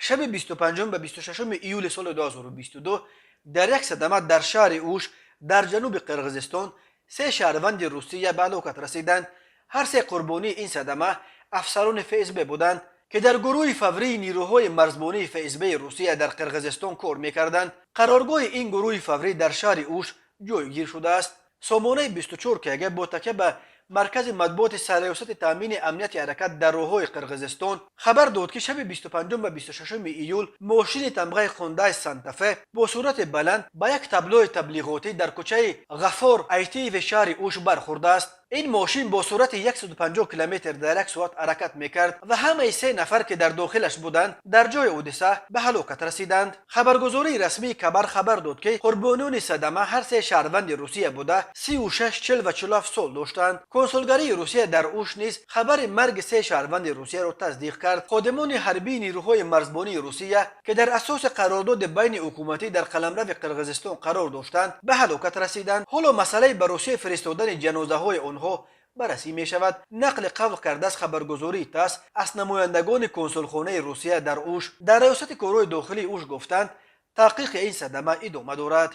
Шаби 25 ба 26 июли соли 2022 дар як садама дар шаҳри Уш дар ҷануби Қирғизистон се шаҳрванди Русия ба ҳалокат расиданд. Ҳар се қурбонии ин садама афсарони ФСБ буданд, ки дар гурӯҳи фаврии нирӯҳои марзбонии ФСБи Русия дар Қирғизистон кор мекарданд. Қароргоҳи ин гурӯҳи фаврӣ дар шаҳри Уш ҷойгир шудааст. Сомонаи 24 КГ бо такя ба маркази матбуоти Сарриёсати таъмини амнияти ҳаракат дар роҳҳои Қирғизистон хабар дод, ки шаби 25 ба 26 июл мошини тамғаи Хундай Сантафе бо суръати баланд ба як таблои таблиғотӣ дар кӯчаи Ғаффор Айтиеви шаҳри Уш бархӯрдааст. Ин мошин бо суръати 150 километр дар як соат ҳаракат мекард ва ҳамаи се нафар, ки дар дохилаш буданд, дар ҷои ҳодиса ба ҳалокат расиданд. Хабаргузории расмии Кабар хабар дод, ки қурбониёни садама ҳар се шаҳрванди Русия буда, 36, 40 ва 47 сол доштанд. Консулгарии Русия дар Уш низ хабари марги се шаҳрванди Русияро тасдиқ кард. Ходимони ҳарбии нирӯҳои марзбонии Русия, ки дар асоси қарордоди байниҳукуматӣ дар қаламрави Қирғизистон қарор доштанд, ба ҳалокат расиданд. Ҳоло масъалаи ба Русия фиристодани ҷанозаҳои онҳо баррасӣ мешавад, нақли қавл кардааст хабаргузории ТАСС аз намояндагони консулхонаи Русия дар Уш. Дар Раёсати корҳои дохилии Уш гуфтанд, таҳқиқи ин садама идома дорад.